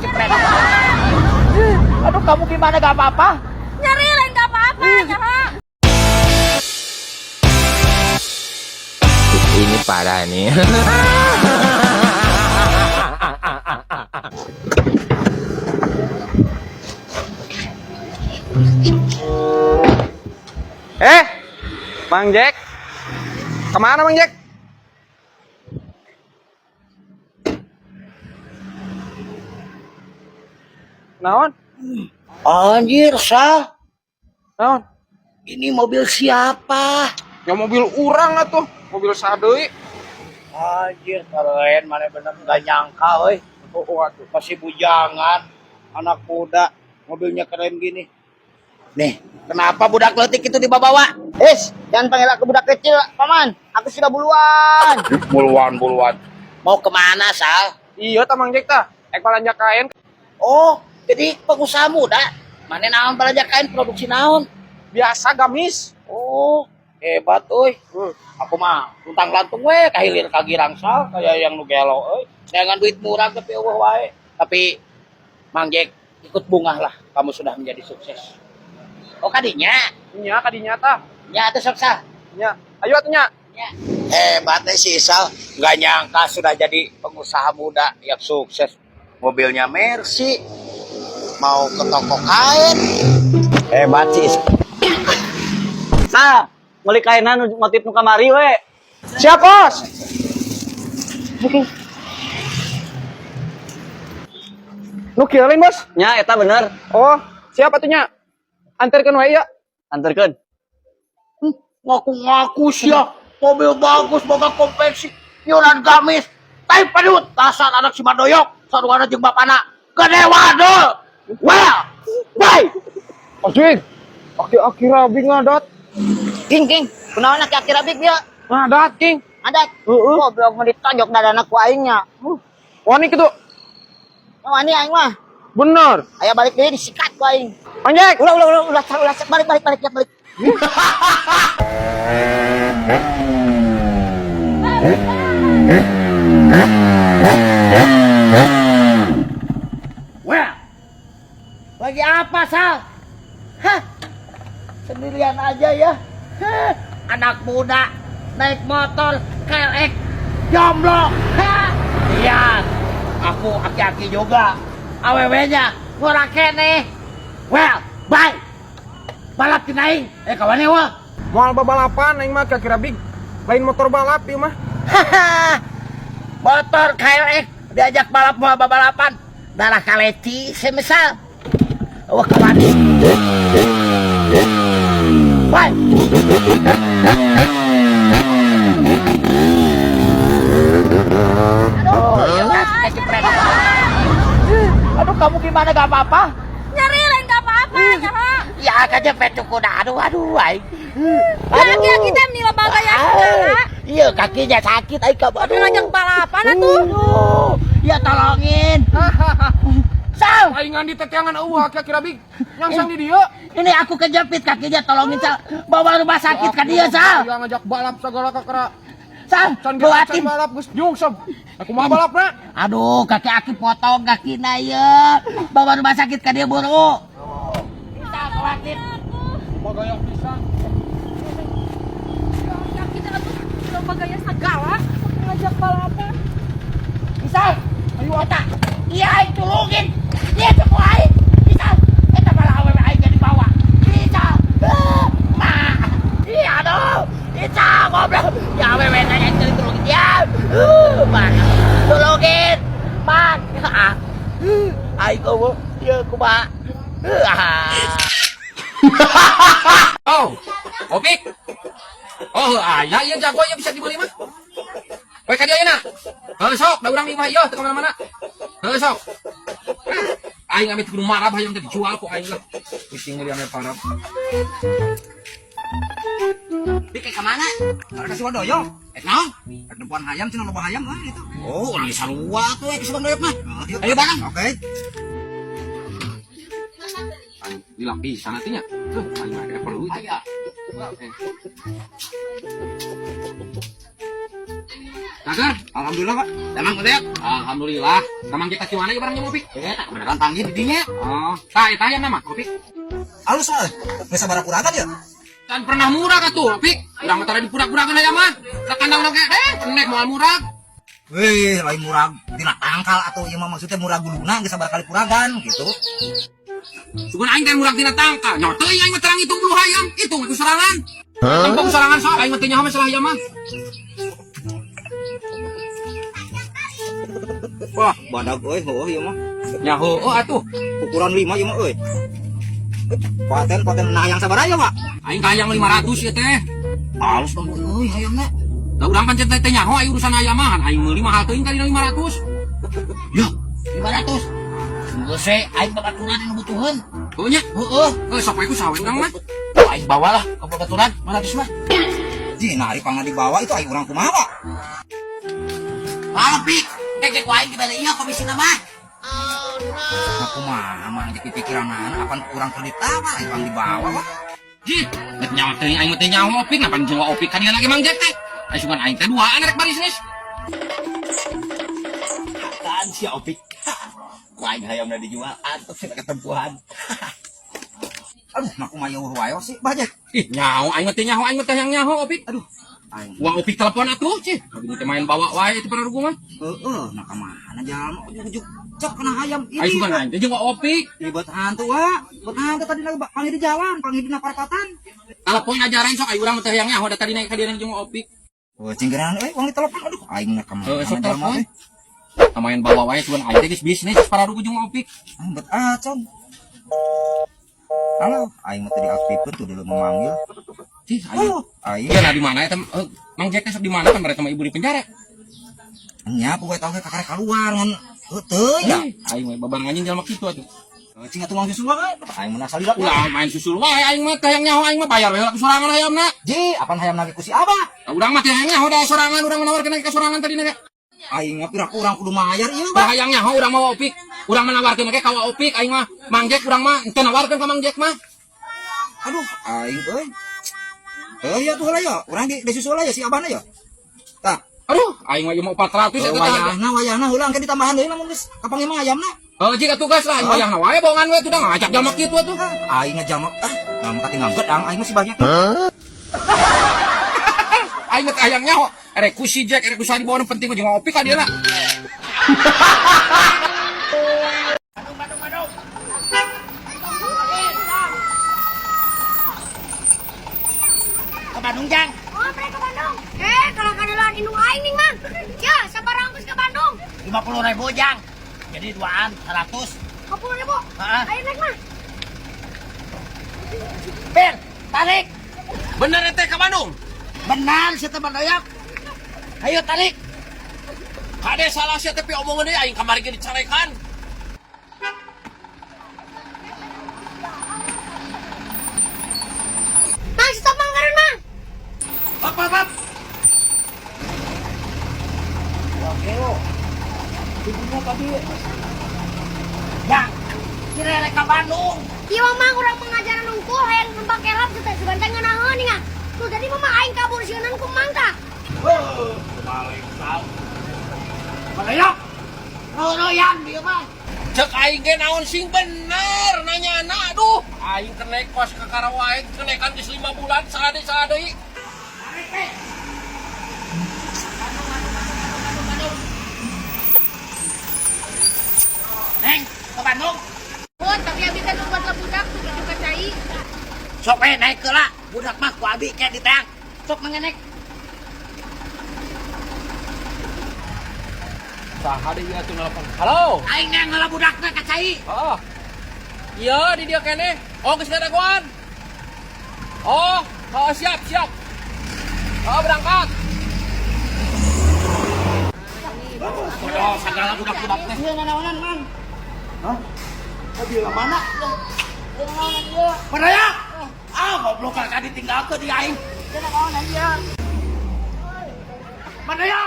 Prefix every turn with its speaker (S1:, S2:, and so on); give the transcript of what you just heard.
S1: Kejepret. Aduh, kamu gimana, gak apa-apa?
S2: Nyeri lain gak apa-apa, nyaho.
S3: Ini parah nih.
S4: Eh, Mang Jack. Kemana Mang Jack? Naon?
S1: Anjir, Sal.
S4: Naon?
S1: Ini mobil siapa?
S4: Ya mobil urang atuh, mobil sadeui.
S1: Anjir, keren, mana bener nggak nyangka, woi.
S4: Oh, atuh.
S1: Masih bujangan, anak muda, mobilnya keren gini. Nih, kenapa budak leutik itu dibawa-bawa?
S5: Es, jangan panggil aku budak kecil, paman. Aku sudah buluan.
S1: Buluan, buluan. Mau kemana, Sal?
S4: Iya tah Mang Jack tah. Ek balanja kain.
S1: Oh, jadi pengusaha muda. Mana naon belanja kain produksi naon?
S4: Biasa gamis.
S1: Oh, hebat, euy. Aku mah luntang lantung we kahilir ka girang, Sal, kayak yang nu gelo euy. Dengan duit murah tapi euweuh wae. Tapi Mang Jack ikut bungah lah, kamu sudah menjadi sukses. Oh, kadinya.
S4: Nya kadinya tah.
S1: Nya atuh sok, Sal.
S4: Nya. Ayo atuh nya.
S1: Ya. Hebat nih si Isal, nggak nyangka sudah jadi pengusaha muda yang sukses. Mobilnya Mercy, mau ke toko kain. Hebat si Isal.
S5: Sal, meuli kainan nu motif nu kamari we.
S4: Siap, Bos. Nu kieu lain, Bos.
S5: Nya eta bener.
S4: Oh, siap atuh nya. Anterkeun wae ya.
S5: Anterkeun.
S1: Ngaku-ngaku sih ya, mobil bagus, boga konveksi, nyuran gamis, tai padut, dasar anak si Madoyok, saruana jeung bapana, gede wadul. Well, bye.
S4: Anjing. Aki-aki rabi ngadat.
S5: King, king. Kunaon aki-aki rabik dia?
S4: Ngadat, King.
S5: Adat.
S4: Heeh.
S5: Goblok mau ditonjok dadana ku aingnya.
S4: Wani kitu.
S5: Wani aing mah.
S4: Bener.
S5: Aya balik deui disikat ku aing.
S4: Mang Jack.
S5: Ulah ulah ulah ulah ulah balik balik balik balik.
S1: Well, lagi apa, Sal? Hah? Sendirian aja ya. Hah? Anak muda naik motor KLX jomblo. Hah? Lihat, aku aki-aki juga. AWW-nya ngora keneh. Well, bye. Balap jeung aing. Eh kawannya wah.
S4: Moal babalapan aing mah aki-aki rabig. Lain motor balap ieu mah.
S1: Hahaha. Motor KLX diajak balap mau balapan. Darah kaleci semisal. Wah kawan. Bye. Aduh, ya, kejepret. Aduh, kamu gimana, gak apa-apa?
S2: Nyeri lain gak apa-apa, nyaho.
S1: Ya, kejepret cukup. Aduh, aduh, aing.
S2: Ya aki-aki teh meni loba gaya segala.
S1: Iya, kakinya sakit, aing kamu. Aduh.
S2: Ngajak balapan atuh.
S1: Aduh, ya tolongin. Sal,
S4: Palingan di teteangan eueuh aki-aki rabig. Nyangsang di dieu.
S1: Ini aku kejepit kakinya, tolongin Sal. Bawa rumah sakit ke dia, Sal.
S4: Iya ngajak balap segala kakara.
S1: Sal,
S4: Can ge
S1: buatin.
S4: can balap geus nyungsep. Aku mah balapna.
S1: Aduh, kaki aki potong kakinya ya. Bawa rumah sakit ke dia buru. Kita khawatir.
S4: Bagaya pisan.
S2: Aki teh atuh loba gaya segala ngajak balapan.
S1: Misal, ayo eta. Iya, aing tulungin. Iya, cukup aing. Misal, eta malah awewe aing jadi bawa. Misal, ah, ma. Iya, aduh. Isa, goblok. Ya awewe teh aing tulungin dia. Ma. Tulungin. Mak. Ah. Aing eueuh. Ieu kumaha? Ah.
S3: Oh, Opik. Oh, aya ieu jago ieu bisa dibeli mah. We ka dieu ayeuna. Heuh sok, da urang di imah ieu teu ka mana-mana. Heuh sok. Ah, aing ame kudu marab hayang teh dijual ku aing lah. Pusing meuli ame parab.
S1: Pik ka mana?
S3: Ka si Wadoyo.
S1: Eh, naon?
S3: Rek nempoan hayam cenah loba hayam lah itu.
S1: Oh, urang sarua tuh ke si Wadoyo mah. Ayo bareng.
S3: Oke. Lila pisan atuh nya. Tuh, aing mah perlu itu.
S1: Ayo.
S3: Eh. Kagar?
S6: Alhamdulillah, Pak. Emang udah.
S3: Alhamdulillah. Mamang Jack kasih mana ya barangnya Opik?
S1: Eh, tak beneran panggil di dinya.
S3: Oh, tah eta hayam nama Opik.
S6: Alus mah. Geus sabaraha kuragan ya?
S3: Can pernah murah atuh, Opik. Urang mah tara dipurak-purakeun hayam mah. Ka kandang oge deh, nek moal murah.
S6: Wih, lain murag tina tangkal atau ieu mah maksudnya murag guluna geus sabaraha kali kuragan gitu.
S3: Sugan aing teh murag tina tangkal. Nyawa teuing aing mah terang hitung bulu hayam, hitung ku sorangan. Tempo ku sorangan sok aing mah teu nyaho masalah hayam mah.
S6: Wah, badag euy, heueuh ieu mah.
S3: Nyaho oh atuh.
S6: Ukuran 5 ieu mah euy. Paten paten nah hayang sabaraha ya, Pak?
S3: Aing ka hayang 500 ieu teh.
S6: Alus dong euy hayangna.
S3: Da urang pancen teh teh nyaho aing urusan hayam mah, aing meuli mahal teuing kali 500.
S1: Ya, 500. Geus we aing babaturan anu butuheun.
S3: Heuh nya.
S1: Heeh.
S3: Heuh sok we ku saha we urang mah.
S1: Aing bawa lah ke babaturan 500 mah.
S6: Ji, nah ari pangna dibawa itu aing urang kumaha, Pak?
S1: Malam pik. Dek dek aing dibere ieu komisina mah.
S6: Nah, kumaha mah jadi pikiran apan kurang keur ditawar aing pang dibawa, Pak.
S3: Jit, nek nyawa teuing aing mah teu nyaho Opik, napa jeung Opik ka dieu lagi Mang Jack teh. Aing sugan aing teh duaan rek bisnis.
S1: Kan si Opik. Ku aing hayamna dijual atuh cenah ketempuhan.
S6: Aduh, nah kumaha eueuh wae sih, Bah Jack.
S3: Ih, nyaho aing mah teu nyaho aing mah teh yang nyaho Opik.
S6: Aduh, aing
S3: Uang Opik telepon atuh, cih. Abi teh main bawa wae itu pada mah.
S6: heeh, nah ka mana jalma ujug-ujug cok kana hayam
S3: Aing
S6: ini.
S3: sugan aing teh jeung Opik.
S6: Ribet hantu, Wak. Ribet hantu tadi lagi panggil di jalan, panggil di parapatan.
S3: Telepon ajaran sok aing urang mah teh yang nyaho da tadi naik ka dieu jeung Opik.
S6: Oh, cinggeran euy, uang ditelepon. Aduh, aing mah ka mana
S3: Heeh, sok
S6: jalma
S3: telepon.
S6: euy.
S3: Main bawa wae sugan aing teh geus bisnis pararugu jeung Opik.
S6: Aing bet acon. Halo, aing mah tadi aktifkeun tuh dulu memanggil.
S3: Cih, aing.
S6: Oh, aing
S3: Iya, nah di mana eta eh, Mang Jack teh sok di mana kan mereka sama ibu di penjara.
S6: nya pokoke tau ge kakare keluar ngan heuh teuing da.
S3: Ih, aing mah babarengan anjing jalma kitu atuh.
S6: Cing atuh uang susul wae. Aing mah salila.
S3: Ulah main susul wae aing mah teh yang nyaho aing mah bayar we heula ku sorangan hayamna.
S6: Ji, apan hayam lagi ku si Abah?
S3: Nah, urang mah teh yang nyaho da sorangan urang menawarkeun ka sorangan tadi ge.
S6: Aing mah pira kurang kudu mayar ieu,
S3: Bah
S6: Bah.
S3: hayang nyaho urang mah Opik. Urang menawarkeun ge ka Wa Opik aing mah Mang Jack urang mah henteu nawarkeun ka Mang Jack mah.
S6: Aduh, aing euy. Heuh ya tuh heula ya, urang di disusul ya si Abahna ya. Tah,
S3: Aduh, aing mah ieu mah 400 eta teh.
S6: wayahna wayahna heula engke ditambahan deui lamun geus kapanggih mah hayamna.
S3: Heuh jika tugas lah aing wayahna wae bohongan we tuh da ngajak jalma kitu atuh.
S6: Aing ngajamak ah, ngam katinggal gedang aing mah si banyak.
S3: Aing mah teh hayang nyaho. Erek ku si Jack, erek ku saha dibawa nu penting mah jeung Opik ka dieu na.
S1: Bandung, Bandung, Bandung. Ke Bandung, Jang.
S2: Oh, mereka ke Bandung. Eh, kalau kadelan indung aing nih, Mang. Ya, sabaraha ongkos ke Bandung?
S1: 50 ribu, Jang. Jadi duaan 100.
S2: 50 ribu.
S1: Heeh.
S2: Ayo naik, Mang.
S1: Bir, tarik.
S3: Bener teh ka Bandung.
S1: Benar si teman doyok. Ayo tarik.
S3: Kade salah sia tapi omongan deui aing kamari ge dicarekan.
S2: Mang, stop, Mang, karun, Mang.
S1: Hop, hop, hop. Oke, lo. Ibunya tadi. Jang, si Rere ke Bandung.
S2: Iya, Mang, urang pengajaran unggul hayang nempak kelap teh sugan teh ngeunaheun nih, Tuh jadi mama aing kabur sieunan ku Mang tah.
S1: Wuh, balik sal. Mana Royan dia mah.
S3: Cek aing ge naon sing bener nanya aduh. Aing kenek kos ka Karawae kenekan geus 5 bulan saade saade.
S1: Tarik, Pik. Bandung, Bandung, Bandung, Bandung, Bandung, Bandung. Neng, ke Bandung.
S2: Oh, tapi abi teh nu buat budak tuh juga cai.
S1: Sok we naik ke lah. Budak mah ku abi kayak di teang. Sok mengenek.
S3: Saha deui atuh nelpon. Halo.
S1: Aing neng ngalah budakna ka cai.
S3: Oh. Iya di dia keneh. Oh geus ngadagoan. Oh, oh siap siap. Oh berangkat.
S1: Bodoh segala budak-budak teh.
S5: Iya nanaonan, Mang.
S1: Hah? Mobil mana? Mana ya? Ah, goblok kakak ditinggalkeun di aing.
S5: Iya nanaonan ieu.
S1: Mana ya?